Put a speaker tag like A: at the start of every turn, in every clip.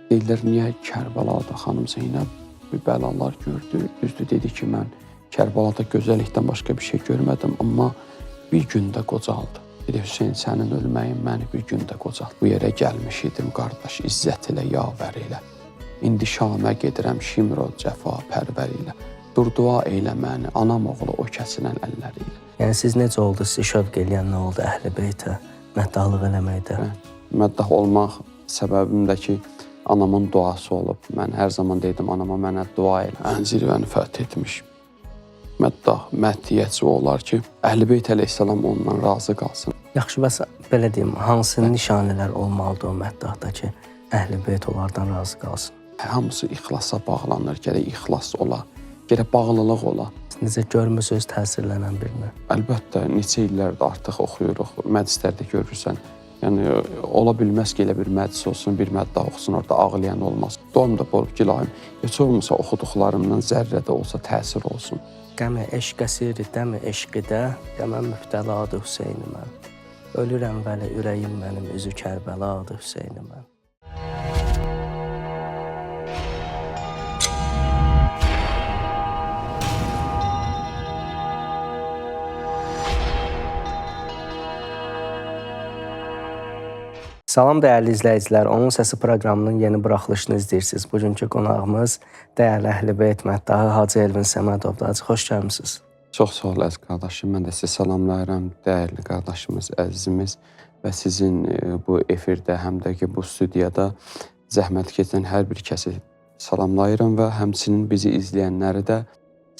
A: Deyirlər, niyə Kərbəlada xanım Zeynəb bir bəlalar gördü. Düzdür, dedi ki, mən Kərbəlada gözəllikdən başqa bir şey görmədim, amma bir gündə qocaldı. Dedi, Hüseyn, sənin ölməyin məni bir gündə qocaldı. Bu yerə gəlmiş idim, qardaş, izzət ilə, yavər ilə. İndi Şamə gedirəm, Şimr ol cəfa pərvər ilə. Dur dua eylə məni, anam oğlu o kəsilən əlləri ilə.
B: Yəni siz necə oldu, sizi şövq eləyən nə oldu Əhl-i Beytə, məddahlıq eləməkdə?
A: Məddah olmaq səbəbim də ki, anamın duası olub. Mən hər zaman deyirdim anama, mənə dua elə. Ən zirvəni fəth etmiş məddah, məhdiyyətçi olar ki, Əhl-i Beyt əleyhissalam ondan razı qalsın.
B: Yaxşı, bəs belə deyim, hansı nişanələr olmalıdır o məddahda ki, Əhl-i Beyt onlardan razı qalsın?
A: Hamısı ixlasa bağlanır, gərək ixlas ola, gərək bağlılıq ola.
B: Necə görmüsünüz təsirlənən birini?
A: Əlbəttə, neçə illərdir artıq oxuyuruq, məclislərdə görürsən. Yəni ola bilməz ki, elə bir məclis olsun, bir məddah oxusun, orada ağlayan olmaz. Duam da olub ki, ilahim, heç olmasa oxuduqlarımdan zərrə də olsa təsir olsun.
B: Qəmi eşq əsiri, dəmi eşqidə, qəmə mübtəladır Hüseyni mən. Ölürəm vəli ürəyim mənim üzü Kərbəladır Hüseyni mən. Salam dəyərli izləyicilər, Onun Səsi proqramının yeni buraxılışını izləyirsiniz. Bugünkü qonağımız dəyərli Əhl-i Beyt məddahı Hacı Elvin Səmədovdur. Hacı, xoş gəlmisiniz.
A: Çox sağ ol əziz qardaşım. Mən də sizi salamlayıram, dəyərli qardaşımız, əzizimiz və sizin bu efirdə, həm də ki bu studiyada zəhmət keçən hər bir kəsi salamlayıram və həmçinin bizi izləyənləri də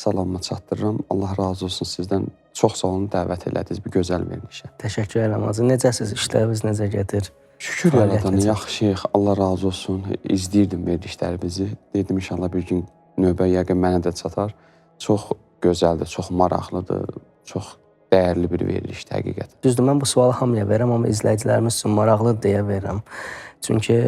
A: salamımı çatdırıram. Allah razı olsun sizdən. Çox sağ olun, dəvət elədiniz bu gözəl verilişə.
B: Təşəkkür edirəm Hacı. Necəsiz? İşləriniz necə gedir?
A: Şükür Yaradana, yaxşıyıq. Allah razı olsun. İzləyirdim verilişlərinizi. Dedim inşallah bir gün növbə yəqin mənə də çatar. Çox gözəldir, çox maraqlıdır, çox dəyərli bir verilişdir həqiqətən.
B: Düzdür, mən bu sualı hamıya verirəm, amma izləyicilərimiz üçün maraqlıdır deyə verirəm. Çünki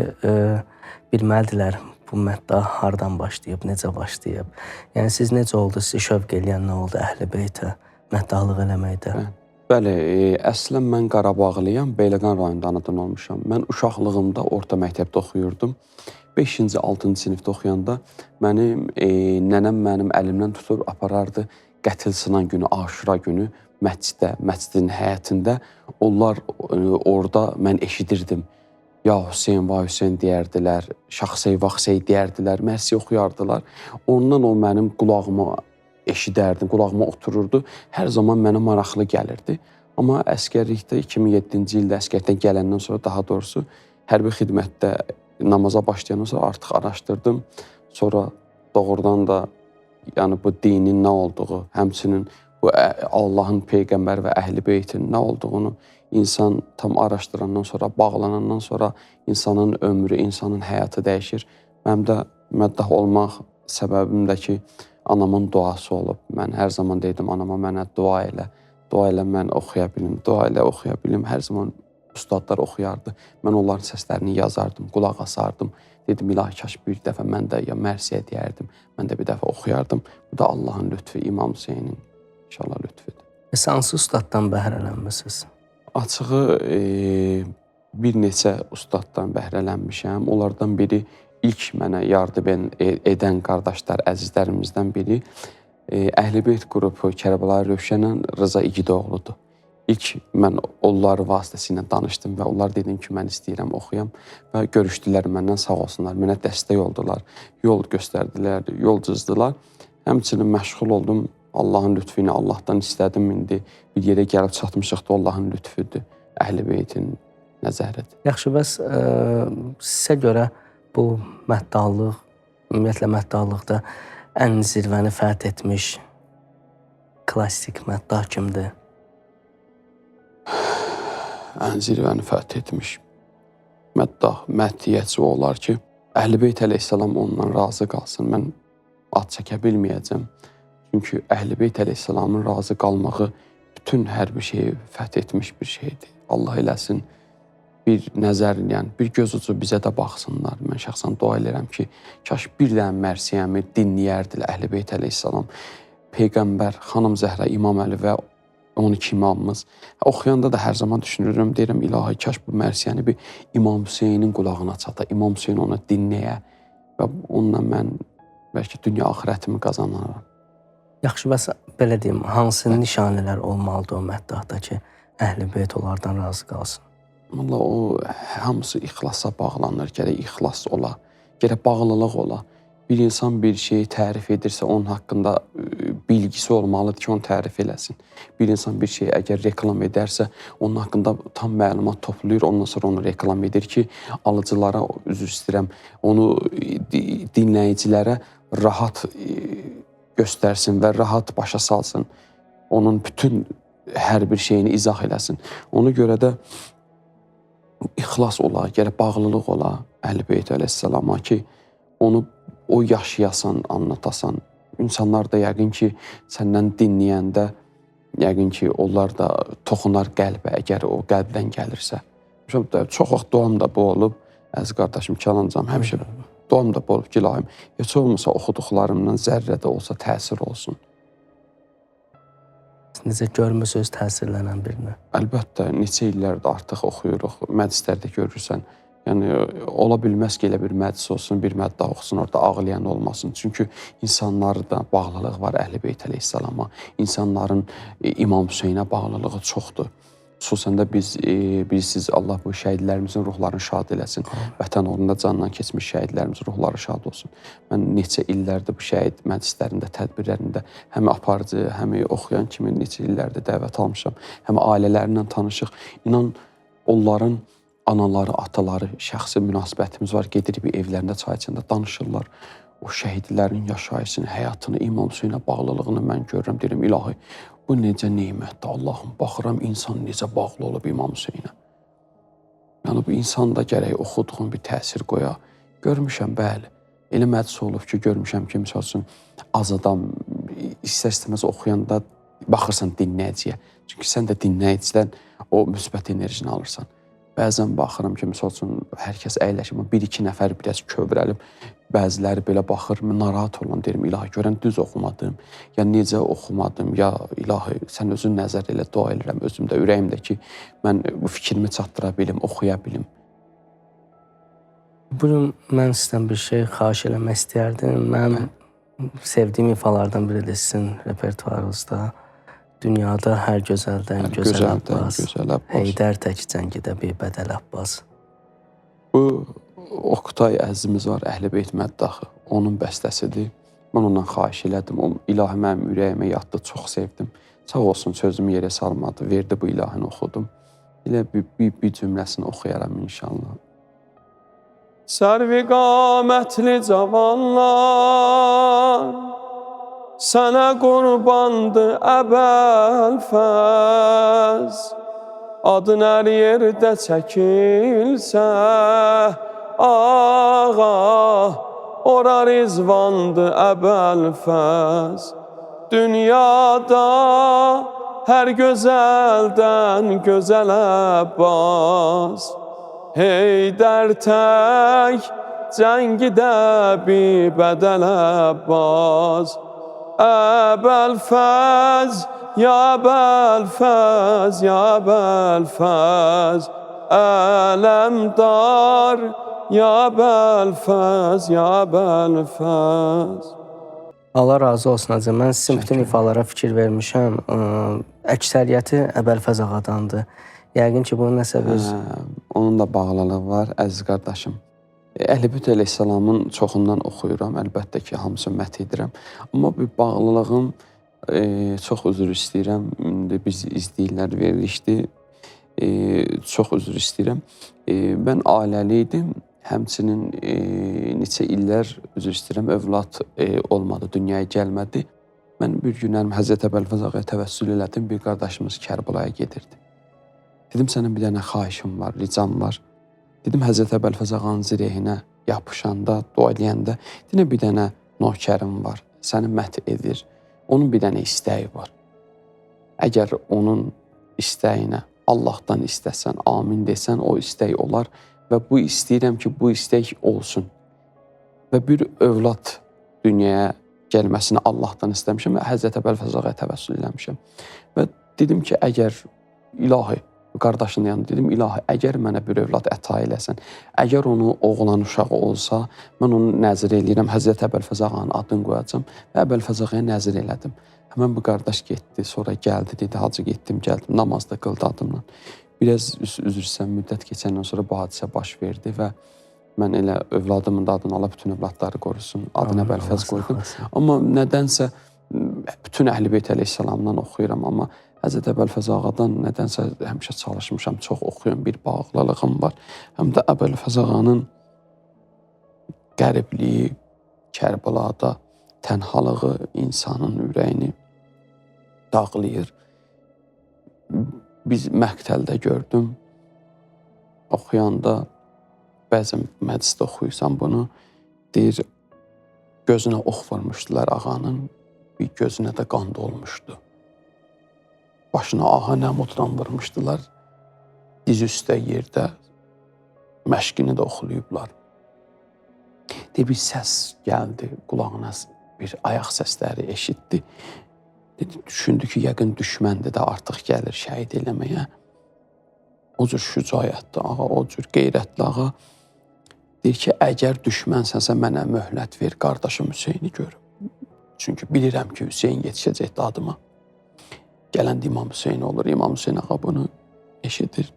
B: bilməlidirlər bu məddah hardan başlayıb, necə başlayıb. Yəni siz necə oldu, sizi şövq eləyən nə oldu Əhl-i Beytə, məddahlıq eləməkdə?
A: Bəli, əslən mən Qarabağlıyam, Beyləqan rayonunda anadan olmuşam. Mən uşaqlığımda orta məktəbdə oxuyurdum. 5-ci, 6-cı sinifdə oxuyanda mənim nənəm mənim əlimdən tutub aparardı qətl sınan günü, Aşura günü məsciddə, məscidin həyətində. Onlar orada mən eşidirdim. Ya Hüseyn, vay Hüseyn deyərdilər, Şahsey, Vaxsey deyərdilər, mərsiyə oxuyardılar. Ondan o mənim qulağıma eşidərdim, qulağıma otururdu. Hər zaman mənə maraqlı gəlirdi. Amma əsgərlikdə 2007-ci ildə əsgərlikdən gələndən sonra, daha doğrusu hərbi xidmətdə namaza başlayandan sonra artıq araşdırdım. Sonra doğrudan da yəni bu dinin nə olduğu, həmçinin bu Allahın peyğəmbəri və Əhl-i Beytin nə olduğunu insan tam araşdırandan sonra, bağlanandan sonra insanın ömrü, insanın həyatı dəyişir. Mənim də məddah olmaq səbəbim də ki, anamın duası olub. Mən hər zaman deyirdim anama, mənə dua elə, dua elə mən oxuya bilim, dua elə oxuya bilim. Hər zaman ustadlar oxuyardı. Mən onların səslərini yazardım, qulaq asardım. Dedim, ilahi, kaş bir dəfə mən də ya mərsiyə deyərdim, mən də bir dəfə oxuyardım. Bu da Allahın lütfü, İmam Hüseynin inşallah lütfüdür.
B: Bəs hansı ustaddan bəhrələnmisiniz?
A: Açığı bir neçə ustaddan bəhrələnmişəm. Onlardan biri ilk mənə yardım edən qardaşlar, əzizlərimizdən biri Əhl-i Beyt qrupu Kərbəlayı Rövşənlə Rıza İgidoğludur. İlk mən onları vasitəsilə danışdım və onlar dedim ki, mən istəyirəm oxuyam və görüşdülər məndən, sağ olsunlar, mənə dəstək oldular, yol göstərdilər, yol cızdılar. Həmçinin məşğul oldum Allahın lütfü ilə, Allahdan istədim, indi bir yerə gəlib çatmışıq da Allahın lütfüdür, Əhl-i Beytin nəzəridir.
B: Yaxşı, bəs sizə görə bu məddahlıq, ümumiyyətlə məddahlıqda ən zirvəni fəth etmiş klassik məddah kimdir?
A: Ən zirvəni fəth etmiş məddah, məhdiyyətçi olar ki, Əhl-i Beyt əleyhissalam ondan razı qalsın. Mən ad çəkə bilməyəcəm. Çünki Əhl-i Beyt əleyhissalamın razı qalmağı bütün hər bir şeyi fəth etmiş bir şeydir. Allah eləsin, bir nəzər, yəni bir göz ucu bizə də baxsınlar. Mən şəxsən dua edirəm ki, kaş bir dənə mərsiyəmi dinləyərdilər Əhl-i Beyt əleyhissalam, Peyğəmbər, Xanım Zəhra, İmam Əli və 12 imamımız. Oxuyanda da hər zaman düşünürəm, deyirəm ilahi, kaş bu mərsiyəni bir İmam Hüseynin qulağına çata, İmam Hüseyn onu dinləyə və onunla mən bəlkə dünya axirətimi qazanaram.
B: Yaxşı, bəs belə deyim, hansı nişanələr olmalıdır o məddahda ki, Əhl-i Beyt onlardan razı qalsın?
A: Vallahi o hamısı ixlasa bağlanır. Gərək ixlas ola, gərək bağlılıq ola. Bir insan bir şeyi tərif edirsə, onun haqqında bilgisi olmalıdır ki, onu tərif eləsin. Bir insan bir şeyi əgər reklam edərsə, onun haqqında tam məlumat toplayır, ondan sonra onu reklam edir ki, alıcılara, üzr istəyirəm, onu dinləyicilərə rahat göstərsin və rahat başa salsın. Onun bütün hər bir şeyini izah eləsin. Ona görə də ixlas ola, gərək bağlılıq ola Əhl-i Beyt əleyhissalama ki, onu o yaşayasan, anlatasan. İnsanlar da yəqin ki, səndən dinləyəndə, yəqin ki, onlar da toxunar qəlbə, əgər o qəlbdən gəlirsə. Çox vaxt duam da bu olub, əziz qardaşım Kənan, həmişə duam da bu olub ki, ilahim, heç olmasa oxuduqlarımdan zərrə də olsa təsir olsun.
B: Necə görmüsünüz təsirlənən birini?
A: Əlbəttə, neçə illərdir artıq oxuyuruq, məclislərdə görürsən. Yəni, ola bilməz ki, elə bir məclis olsun, bir məddah oxusun, orada ağlayan olmasın. Çünki insanlarda bağlılıq var Əhl-i Beyt əleyhissalama. İnsanların İmam Hüseynə bağlılığı çoxdur. Xüsusən də biz, bilirsiniz, Allah bu şəhidlərimizin ruhlarını şad eləsin. Vətən uğrunda candan keçmiş şəhidlərimizin ruhları şad olsun. Mən neçə illərdir bu şəhid məclislərində, tədbirlərində həm aparıcı, həm oxuyan kimi neçə illərdir dəvət almışam. Həm ailələrlə tanışıq. İnan, onların anaları, ataları, şəxsi münasibətimiz var. Gedirik bir evlərində çay içəndə danışırlar. O şəhidlərin yaşayışını, həyatını, İmam Hüseynə bağlılığını mən görürəm. Deyirəm, ilahi, bu necə nemətdir Allahım. Baxıram, insan necə bağlı olub İmam Hüseynə. Yəni, bu insan da gərək oxuduğun bir təsir qoya. Görmüşəm, bəli. Elə məclis olub ki, görmüşəm ki, misal üçün, az adam istər-istəməz oxuyanda baxırsan dinləyiciyə. Çünki sən də dinləyicidən o müsbət enerjini alırsan. Bəzən baxıram ki, misal üçün, hər kəs əyləşir, bir-iki nəfər biraz kövrəlib, bəziləri belə baxır, narahat olan, deyirəm, ilahi, görən düz oxumadım, ya necə oxumadım, ya ilahi, sən özün nəzər elə, dua eləyirəm özümdə, ürəyimdə ki, mən bu fikrimi çatdıra bilim, oxuya bilim.
B: Bugün mən sizdən bir şey xahiş eləmək istəyərdim. Mənim sevdiyim ifalardan biridir sizin repertuarınızda. Dünyada hər gözəldən gözəl Abbas, Heydər tək cəngidə bir bədəl Abbas.
A: Bu Oqtay əzizimiz var, Əhl-i Beyt məddahı. Onun bəstəsidir. Mən ondan xahiş elədim. O ilahi mənim ürəyimə yatdı, çox sevdim. Sağ olsun, sözümü yerə salmadı. Verdi bu ilahini oxudum. Elə bir cümləsini oxuyaram inşallah. Sərvi qamətli cavanlar, sənə qurbandı Əbəlfəz, adın hər yerdə çəkilsə, ağa, ora rizvandı Əbəlfəz. Dünyada hər gözəldən gözəl Əbbas, Heydər tək cəngidə bir bədəl Əbbas. Əbəlfəz, ya Əbəlfəz, ya Əbəlfəz, ələmdar, ya Əbəlfəz, ya Əbəlfəz.
B: Allah razı olsun hacı. Mən sizin bütün ifalara fikir vermişəm. Əksəriyyəti Əbəlfəz ağadandır. Yəqin ki, bunun nəsə bir...
A: Onun da bağlılığı var, əziz qardaşım. Əhl-i Beyt əleyhissalamın çoxundan oxuyuram, əlbəttə ki, hamısını məth edirəm. Amma bir bağlılığım, çox üzr istəyirəm, indi bizi izləyirlər, verilişdi, çox üzr istəyirəm. Mən ailəli idim, həmçinin neçə illər, üzr istəyirəm, övlad olmadı, dünyaya gəlmədi. Mən bir günlərim Həzrət Əbəlfəz ağaya təvəssül elədim, bir qardaşımız Kərbəlaya gedirdi. Dedim, sənin bir dənə xahişim var, ricam var. Dedim, Həzrət Əbəlfəz ağanın zirəhinə yapışanda, dua eləyəndə, dedim, bir dənə nökərim var, səni məth edir, onun bir dənə istəyi var. Əgər onun istəyinə Allahdan istəsən, amin desən, o istək olar və bu istəyirəm ki, bu istək olsun. Və bir övlad dünyaya gəlməsini Allahdan istəmişəm və Həzrət Əbəlfəz ağaya təvəssül eləmişəm. Və Dedim ki, əgər ilahi, qardaşının yanında dedim, ilahi, əgər mənə bir övlad əta eləsən, əgər onu oğlan uşağı olsa, mən onu nəzir eləyirəm, Həzrət Əbülfəz ağanın adını qoyacam və Əbülfəz ağaya nəzir elədim. Həmən bu qardaş getdi, sonra gəldi, dedi, hacı getdim, gəldim, namaz da qıldı adımla. Biraz üzr istəyirəm, müddət keçəndən sonra bu hadisə baş verdi və mən elə övladımın da adını Allah bütün övladları qorusun, adını Əbülfəz qoydum. Amma nədənsə bütün Əhl-i Beyt əleyhissalamdan oxuyuram, amma Həzrət Əbülfəz ağadan nədənsə həmişə çalışmışam, çox oxuyum, bir bağlılığım var. Həm də Əbülfəz ağanın qəribliyi, Kərbəlada tənhalığı insanın ürəyini dağlayır. Biz məqtəldə gördüm, oxuyanda bəzən məclisdə oxuyursan bunu, deyir, gözünə ox vurmuşdular ağanın, bir gözünə də qan dolmuşdu. Başına ağa nəmudla vurmuşdular, diz üstə yerdə məşqini də oxulayıblar. Deyir, bir səs gəldi qulağına, bir ayaq səsləri eşitdi. Dedi, düşündü ki, yəqin düşməndir də artıq gəlir şəhid eləməyə. O cür şücaətli ağa, o cür qeyrətli ağa. Deyir ki, əgər düşmənsənsə mənə möhlət ver, qardaşım Hüseyni görüm. Çünki bilirəm ki, Hüseyn yetişəcək dadıma. Gələn də İmam Hüseyn olur. İmam Hüseyn ağa bunu eşidir.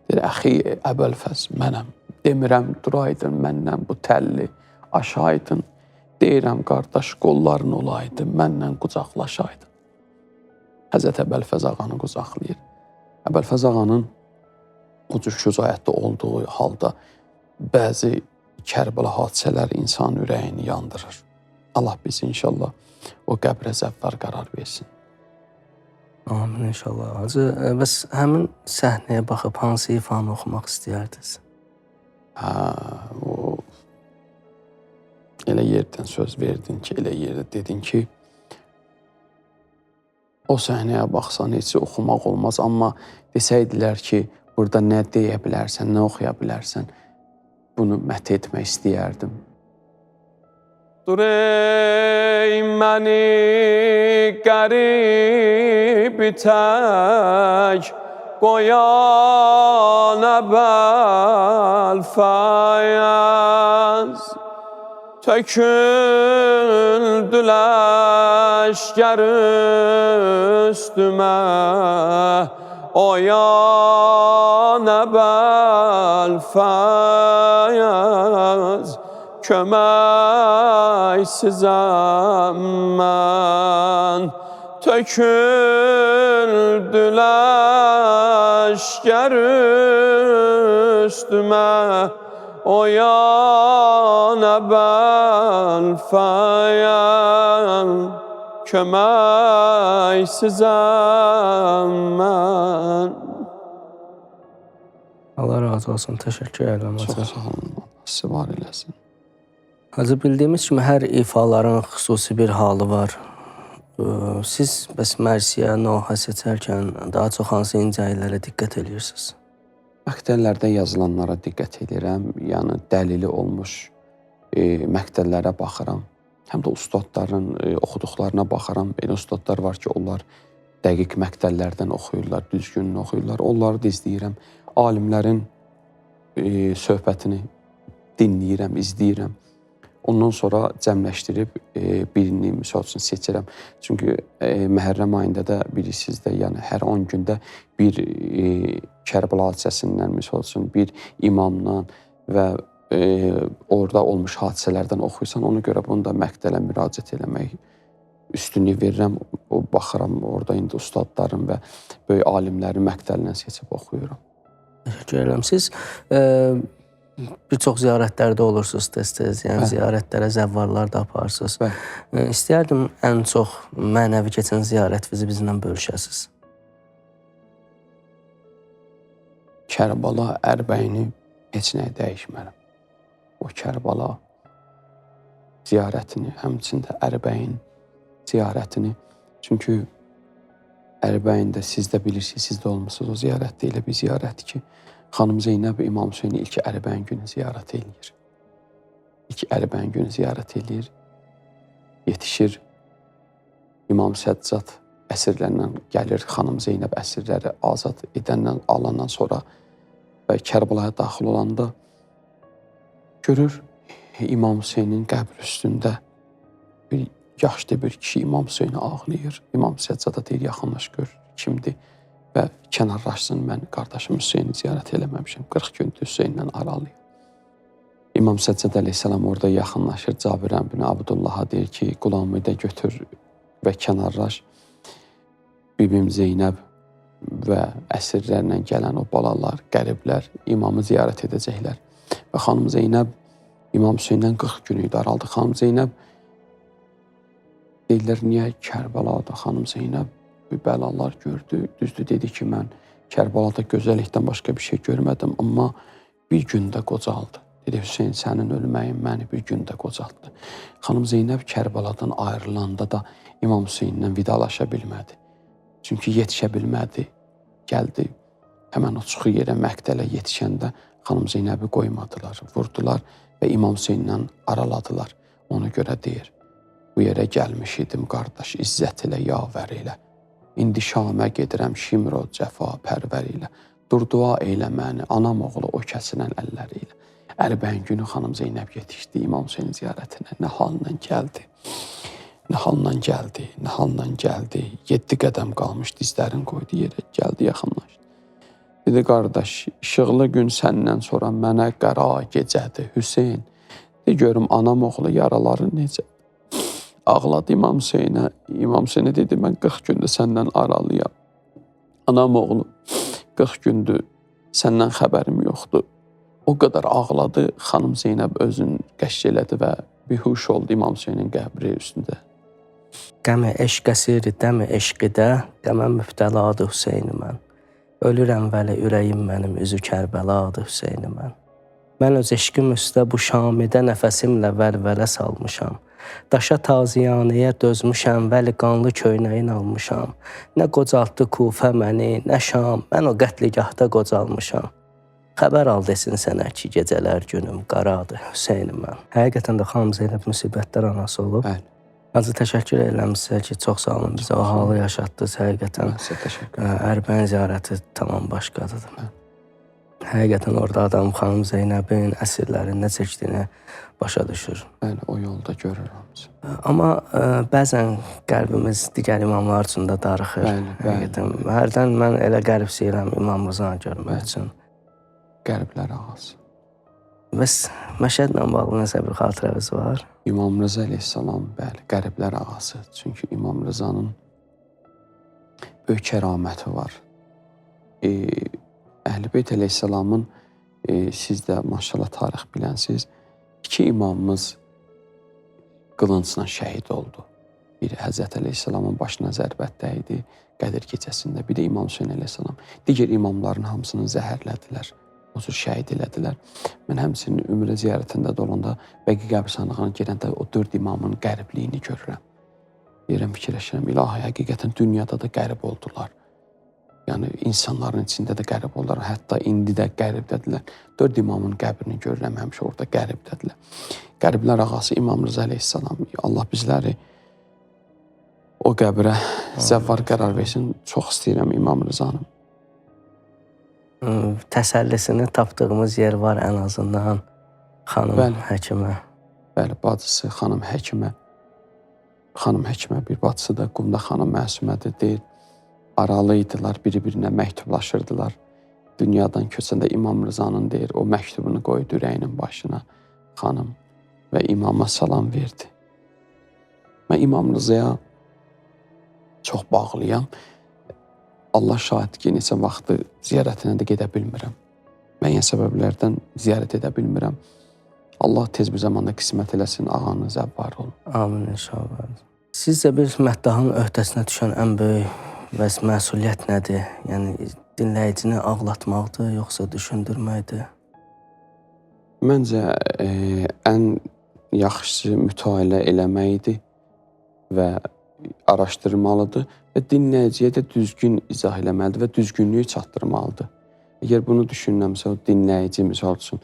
A: Deyir, əxi, Əbülfəz, mənəm. Demirəm, duraydın məndən bu təlli aşaydın. Deyirəm, qardaş, qolların olaydı, mənlə qucaqlaşaydın. Həzrət Əbülfəz ağanı qucaqlayır. Əbülfəz ağanın o cür şücaətli olduğu halda bəzi Kərbəla hadisələri insanın ürəyini yandırır. Allah bizi inşallah o qəbrə zəvvar qərar versin.
B: Amin inşallah. Hacı, bəs həmin səhnəyə baxıb hansı ifanı oxumaq istəyərdiniz?
A: Hə, o elə yerdən söz verdin ki, elə yerdə dedin ki, o səhnəyə baxsan heç oxumaq olmaz, amma desəydilər ki, burada nə deyə bilərsən, nə oxuya bilərsən, bunu mət etmək istəyərdim. Dur ey məni qərib tək qoyan Əbülfəz, töküldü ləşkər üstümə, o yan Əbülfəz, köməksizəm mən. Töküldü ləşkər üstümə, o yan Əbülfəz, köməksizəm mən.
B: Allah razı olsun, təşəkkür edirəm.
A: Çox sağ olun, Allah sizi var eləsin.
B: Hacı, bildiyimiz kimi hər ifaların xüsusi bir halı var. Siz bəs mərsiyə, noha seçərkən daha çox hansı incəliklərə diqqət edirsiniz?
A: Məqtəllərdə yazılanlara diqqət edirəm. Yəni dəlili olmuş məqtəllərə baxıram. Həm də ustadların oxuduqlarına baxıram. Elə ustadlar var ki, onlar dəqiq məqtəllərdən oxuyurlar, düzgün oxuyurlar. Onları da izləyirəm. Alimlərin söhbətini dinləyirəm, izləyirəm. Ondan sonra cəmləşdirib birini, misal üçün, seçirəm. Çünki Məhərrəm ayında da bilirsiniz də, yəni hər 10 gündə bir Kərbəla hadisəsindən, misal üçün, bir imamdan və orada olmuş hadisələrdən oxuyursan, ona görə bunu da məqtələ müraciət eləmək üstünlük verirəm. O, baxıram orada indi ustadların və böyük alimlərin məqtəlindən seçib oxuyuram.
B: Təşəkkür edirəm. Siz bir çox ziyarətlərdə olursunuz tez-tez, yəni ziyarətlərə zəvvarlar da aparırsınız. İstəyərdim ən çox mənəvi keçən ziyarətinizi bizimlə bölüşəsiniz.
A: Kərbəla ərbəyini heç nəyə dəyişmərəm. O Kərbəla ziyarətini, həmçində ərbəyin ziyarətini. Çünki ərбəyində siz də bilirsiniz, siz də olmusunuz o ziyarətdə, elə bir ziyarətdir ki, Xanım Zeynəb İmam Hüseyni ilk ərbəyin günü ziyarət eləyir. İlk ərbəyin günü ziyarət eləyir. Yetişir İmam Səccad Əsirlərlə gəlir xanım Zeynəb əsirləri azad edəndən, alandan sonra və Kərbəlaya daxil olanda görür İmam Hüseynin qəbri üstündə bir yaşlı bir kişi İmam Hüseyni ağlayır. İmam Səccada deyir, yaxınlaş gör kimdir və kənarlaşsın, mən qardaşım Hüseyni ziyarət eləməmişəm. 40 gündür Hüseyndən aralıyam. İmam Səccad əleyhissalam orada yaxınlaşır Cabir ibn Abdullaha deyir ki, qulamı da götür və kənarlaş. Bibim Zeynəb və əsirlərlə gələn o balalar, qəriblər imamı ziyarət edəcəklər. Və xanım Zeynəb İmam Hüseyndən 40 gün idi araldı. Xanım Zeynəb deyirlər, niyə Kərbəlada xanım Zeynəb bir bəlalar gördü. Düzdür, dedi ki, mən Kərbəlada gözəllikdən başqa bir şey görmədim, amma bir gündə qocaldı. Dedi, Hüseyn, sənin ölməyin məni bir gündə qocaltdı. Xanım Zeynəb Kərbəladan ayrılanda da İmam Hüseyndən vidalaşa bilmədi. Çünki yetişə bilmədi. Gəldi, həmən o çıxı yerə məqtələ yetişəndə xanım Zeynəbi qoymadılar, vurdular və İmam Hüseyndən araladılar. Ona görə deyir, bu yerə gəlmiş idim qardaş, izzət ilə, yavər ilə. İndi Şamə gedirəm, Şimro cəfa pərvər ilə. Dur dua eylə məni, anam oğlu o kəsilən əlləri ilə. Ərbəyin günü xanım Zeynəb yetişdi İmam Hüseyin ziyarətinə. Nə halla gəldi, nə halla gəldi, nə halla gəldi. 7 qədəm qalmış, dizlərini qoydu yerə, gəldi, yaxınlaşdı. Dedi, qardaş, işıqlı gün səndən sonra mənə qara gecədir, Hüseyn. De görüm anam oğlu yaraları necə? Ağladı İmam Hüseynə. İmam Hüseynə dedi, mən 40 gündür səndən aralıyam. Anam oğlu, 40 gündür səndən xəbərim yoxdur. O qədər ağladı, xanım Zeynəb özünü qəşş elədi və bihuş oldu İmam Hüseynin qəbri üstündə.
B: Qəmi eşq əsiri, dəmi eşqidə, qəmə mübtəladır Hüseyni mən. Ölürəm vəli ürəyim mənim üzü Kərbəladır Hüseyni mən. Mən öz eşqim üstə bu Şamidə nəfəsimlə vəlvələ salmışam. Daşa taziyanəyə dözmüşəm, vəli qanlı köynəyin almışam. Nə qocaltdı Kufə məni, nə Şam, mən o qətligahda qocalmışam. Xəbər al desin sənə ki, gecələr günüm qaradır Hüseyni mən. Həqiqətən də xanım Zeynəb müsibətlər anası olub.
A: Bəli.
B: Hacı, təşəkkür edirəm sizə ki, çox sağ olun, bizə o halı yaşatdınız. Həqiqətən
A: Mən sizə təşəkkür edirəm.
B: Ərbəyin ziyarəti tamam başqadır.
A: Bəli.
B: Həqiqətən orada adam xanım Zeynəbin, əsirlərin nə çəkdiyini başa düşür.
A: Bəli, o yolda görür hamısı.
B: Amma bəzən qəlbimiz digər imamlar üçün də darıxır.
A: Bəli, bəli.
B: Həqiqətən hərdən mən elə qəribsiyirəm İmam Rızanı görmək
A: Bəli.
B: üçün.
A: Qəriblər ağası.
B: Bəs Məşədlə bağlı nəsə bir xatirəniz var?
A: İmam Rıza əleyhissalam, bəli, qəriblər ağası. Çünki İmam Rızanın böyük kəraməti var. Əhl-i Beyt əleyhissalamın, siz də maşallah tarix bilənsiz, 2 imamımız qılıncla şəhid oldu. Biri Həzrət əleyhissalamın başına zərbət dəydi Qədir gecəsində, bir də İmam Hüseyn əleyhissalam. Digər imamların hamısını zəhərlədilər. O cür şəhid elədilər. Mən həmçinin ümrə ziyarətində də olanda Bəqi qəbirstanlığına girəndə o 4 imamın qəribliyini görürəm. Deyirəm, fikirləşirəm, ilahi, həqiqətən dünyada da qərib oldular. Yəni insanların içində də qərib oldular. Hətta indi də qəribdədirlər. 4 imamın qəbrini görürəm, həmişə orada qəribdədirlər. Qəriblər ağası İmam Rıza əleyhissalam, Allah bizləri o qəbrə zəvvar qərar versin. Çox istəyirəm İmam Rızanı.
B: Təsəllisini tapdığımız yer var ən azından xanım
A: Bəli.
B: Həkimə.
A: Bəli, bacısı xanım Həkimə. Xanım Həkimə bir bacısı da Qumda xanım Məsumədir deyir. Aralı idilər, bir-birinə məktublaşırdılar. Dünyadan köçəndə İmam Rızanın deyir, o məktubunu qoydu ürəyinin başına xanım və imama salam verdi. Mən İmam Rızaya çox bağlıyam. Allah şahid ki, neçə vaxtı ziyarətinə də gedə bilmirəm. Müəyyən səbəblərdən ziyarət edə bilmirəm. Allah tez bir zamanda qismət eləsin, ağanın zəvvarı olun.
B: Amin inşallah. Sizcə bir məddahın öhdəsinə düşən ən böyük bəs məsuliyyət nədir? Yəni dinləyicini ağlatmaqdır, yoxsa düşündürməkdir?
A: Məncə ən yaxşısı mütaliə eləməkdir və araşdırmalıdır və dinləyiciyə də düzgün izah eləməlidir və düzgünlüyü çatdırmalıdır. Əgər bunu düşünürəmsə, o dinləyici misal üçün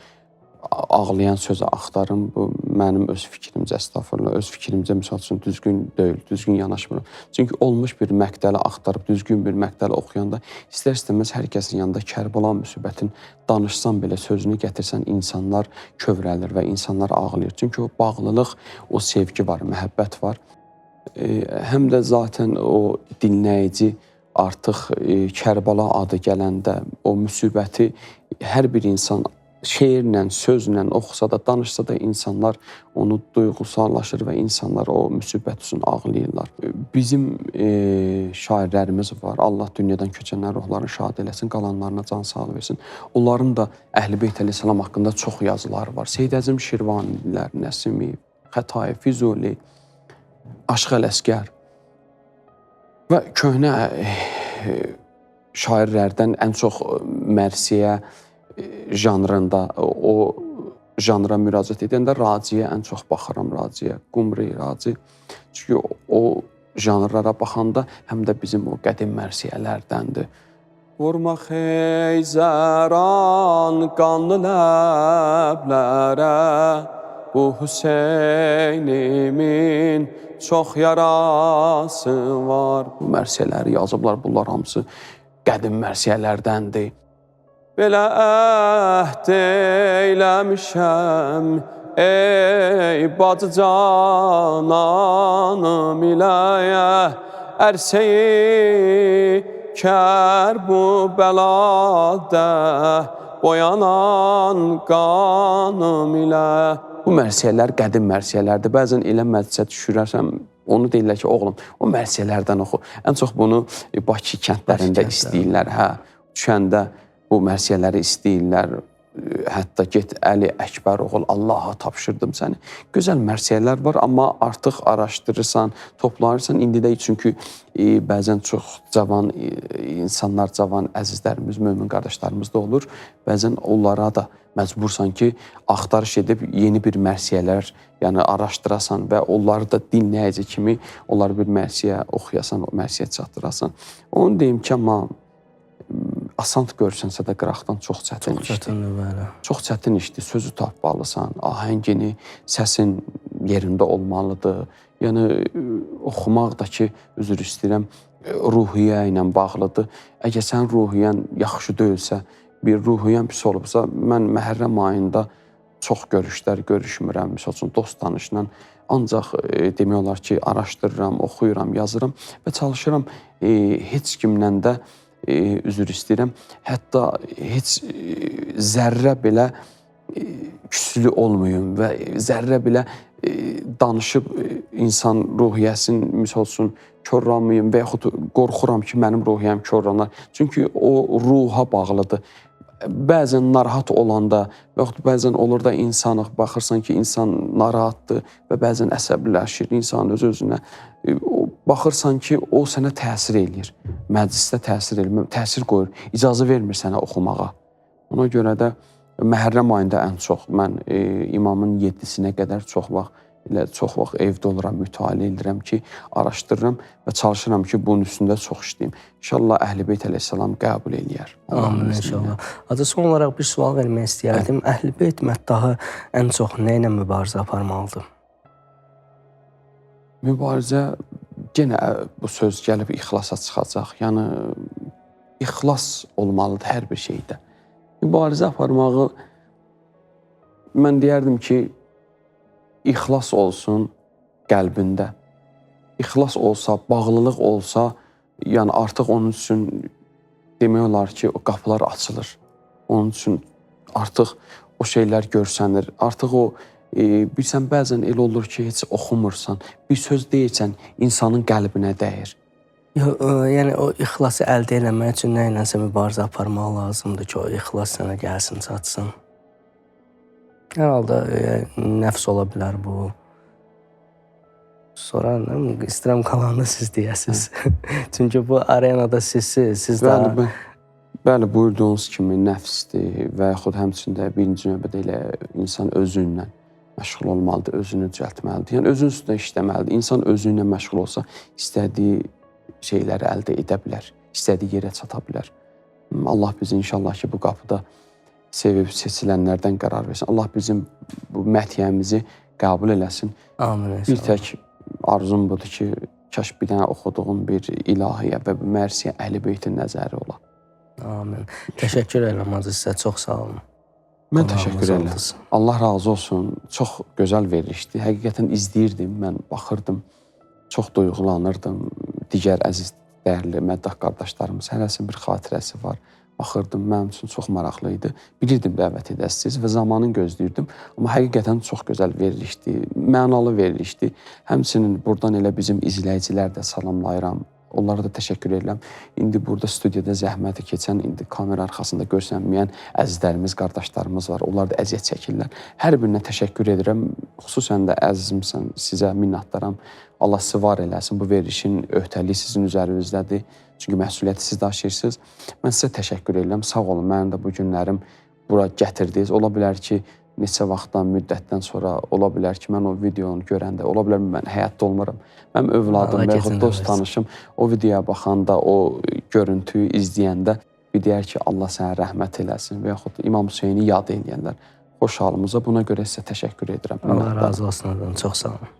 A: ağlayan sözü axtarım. Bu mənim öz fikrimcə, əstəğfurullah, öz fikrimcə misal üçün düzgün deyil, düzgün yanaşmıram. Çünki olmuş bir məqtəli axtarıb düzgün bir məqtəli oxuyanda istər-istəməz hər kəsin yanında Kərbəla müsibətin danışsan belə, sözünü gətirsən insanlar kövrəlir və insanlar ağlayır. Çünki o bağlılıq, o sevgi var, məhəbbət var. Həm də zaten o dinləyici artıq Kərbəla adı gələndə o müsibəti hər bir insan şeirlə, sözlə oxusa da, danışsa da insanlar onu duyğusallaşır və insanlar o müsibət üçün ağlayırlar. Bizim şairlərimiz var. Allah dünyadan köçənlərin ruhlarını şad eləsin, qalanlarına can sağlığı versin. Onların da Əhl-i Beyt əleyhissalam haqqında çox yazıları var. Seyid Əzim Şirvanilər, Nəsimi, Xətai, Füzuli, Aşıq Ələsgər və köhnə şairlərdən ən çox mərsiyə janrında, o janra müraciət edəndə Raciyə ən çox baxıram, Raciyə, Qumri, Raci. Çünki o janrlara baxanda həm də bizim o qədim mərsiyələrdəndir. Vurma xeyzəran qanlı ləblərə, bu Hüseynimin çox yarası var. Bu mərsiyələri yazıblar, bunlar hamısı qədim mərsiyələrdəndir. Belə əhd eyləmişəm, ey bacı cananım iləyə, ərsəyi kər bu bəladə, boyanan qanım ilə. Bu mərsiyələr qədim mərsiyələrdir. Bəzən elə məclisə düşürərsən, onu deyirlər ki, oğlum, o mərsiyələrdən oxu. Ən çox bunu Bakı kəndlərində istəyirlər. Hə, düşəndə bu mərsiyələri istəyirlər. Hətta get Əli Əkbər oğul, Allaha tapşırdım səni. Gözəl mərsiyələr var, amma artıq araşdırırsan, toplanırsan. İndi də çünki bəzən çox cavan insanlar, cavan əzizlərimiz, mömin qardaşlarımız da olur. Bəzən onlara da məcbursan ki, axtarış edib yeni bir mərsiyələr, yəni araşdırasan və onları da dinləyici kimi onları bir mərsiyə oxuyasan, o mərsiyə çatdırasan. Onu deyim ki, amma asant görsənsə də qıraqdan çox çətin
B: Çox
A: işdir.
B: çətindir, bəli.
A: Çox çətin işdir. Sözü tapmalısan, ahəngini, səsin yerində olmalıdır. Yəni oxumaq da ki, üzr istəyirəm, ruhiyyə ilə bağlıdır. Əgər sən ruhiyyən yaxşı deyilsə, bir ruhiyyən pis olubsa, mən Məhərrəm ayında çox görüşlər görüşmürəm. Misal üçün dost danışla ancaq demək olar ki, araşdırıram, oxuyuram, yazıram və çalışıram heç kimlə də üzr istəyirəm. Hətta heç zərrə belə küslü olmayım və zərrə belə danışıb insan ruhiyyəsini misal üçün korlamayım və yaxud qorxuram ki, mənim ruhiyyəm korlanar. Çünki o ruha bağlıdır. Bəzən narahat olanda və yaxud bəzən olur da insanıq, baxırsan ki, insan narahatdır və bəzən əsəbləşir insan öz-özünə. Baxırsan ki, o sənə təsir eləyir. Məclisdə təsir eləyir, təsir qoyur, icazə vermir sənə oxumağa. Ona görə də Məhərrəm ayında ən çox mən imamın 7-sinə qədər çox vaxt elə çox vaxt evdə oluram, mütaliə edirəm ki, araşdırıram və çalışıram ki, bunun üstündə çox işləyim. İnşallah Əhl-i Beyt əleyhissalam qəbul eləyər.
B: Amin inşallah. Hacı, son olaraq bir sual vermək istəyərdim. Əhl-i Beyt məddahı ən çox nə ilə mübarizə aparmalıdır?
A: Mübarizə yenə bu söz gəlib ixlasa çıxacaq. Yəni ixlas olmalıdır hər bir şeydə. Mübarizə aparmağı mən deyərdim ki, ixlas olsun qəlbində. İxlas olsa, bağlılıq olsa, yəni artıq onun üçün demək olar ki, o qapılar açılır. Onun üçün artıq o şeylər görsənir. Artıq o bilirsən, bəzən elə olur ki, heç oxumursan, bir söz deyirsən, insanın qəlbinə dəyir.
B: Yəni o ixlası əldə eləmək üçün nə ilənsə mübarizə aparmaq lazımdır ki, o ixlas sənə gəlsin, çatsın. Hər halda nəfs ola bilər bu. Sonra istəyirəm qalanını siz deyəsiniz. Çünki bu arenada sizsiz, siz də...
A: Bəli, bəli, buyurduğunuz kimi nəfsdir və yaxud həmçində birinci növbədə elə insan özü ilə məşğul olmalıdır, özünü düzəltməlidir. Yəni özünün üstündə işləməlidir. İnsan özü ilə məşğul olsa istədiyi şeyləri əldə edə bilər, istədiyi yerə çata bilər. Allah bizi inşallah ki, bu qapıda sevib seçilənlərdən qərar versin. Allah bizim bu məthiyyəmizi qəbul eləsin.
B: Amin.
A: Bir tək arzum budur ki, kaş bir dənə oxuduğum bir ilahiyyə və bir mərsiyə Əhl-i Beytin nəzəri ola.
B: Amin. Təşəkkür edirəm Hacı sizə. Çox sağ olun.
A: Mən
B: Qonağımız
A: təşəkkür edirəm.
B: oldunuz.
A: Allah razı olsun. Çox gözəl verilişdi. Həqiqətən izləyirdim, mən baxırdım. Çox duyğulanırdım. Digər əziz, dəyərli məddah qardaşlarımız hərəsinin bir xatirəsi var. Baxırdım, mənim üçün çox maraqlı idi. Bilirdim dəvət edəsiniz və zamanın gözləyirdim. Amma həqiqətən çox gözəl verilişdi, mənalı verilişdi. Həmçinin burdan elə bizim izləyicilər də salamlayıram. Onlara da təşəkkür edirəm. İndi burada studiyada zəhməti keçən, indi kamera arxasında görsənməyən əzizlərimiz, qardaşlarımız var. Onlar da əziyyət çəkirlər. Hər birinə təşəkkür edirəm. Xüsusən də əzizimsən, sizə minnətdaram. Allah sizi var eləsin. Bu verilişin öhdəliyi sizin üzərinizdədir. Çünki məsuliyyəti siz daşıyırsınız. Mən sizə təşəkkür edirəm. Sağ olun. Mənim də bu günlərim bura gətirdiniz. Ola bilər ki, neçə vaxtdan, müddətdən sonra ola bilər ki, mən o videonu görəndə, ola bilər mən həyatda olmuram. Mənim övladım və yaxud dost tanışım o videoya baxanda, o görüntüyü izləyəndə bir deyər ki, Allah sənə rəhmət eləsin və yaxud İmam Hüseyni yad eləyənlər. Xoş halımıza buna görə sizə təşəkkür edirəm.
B: Allah razı olsun. Çox sağ olun.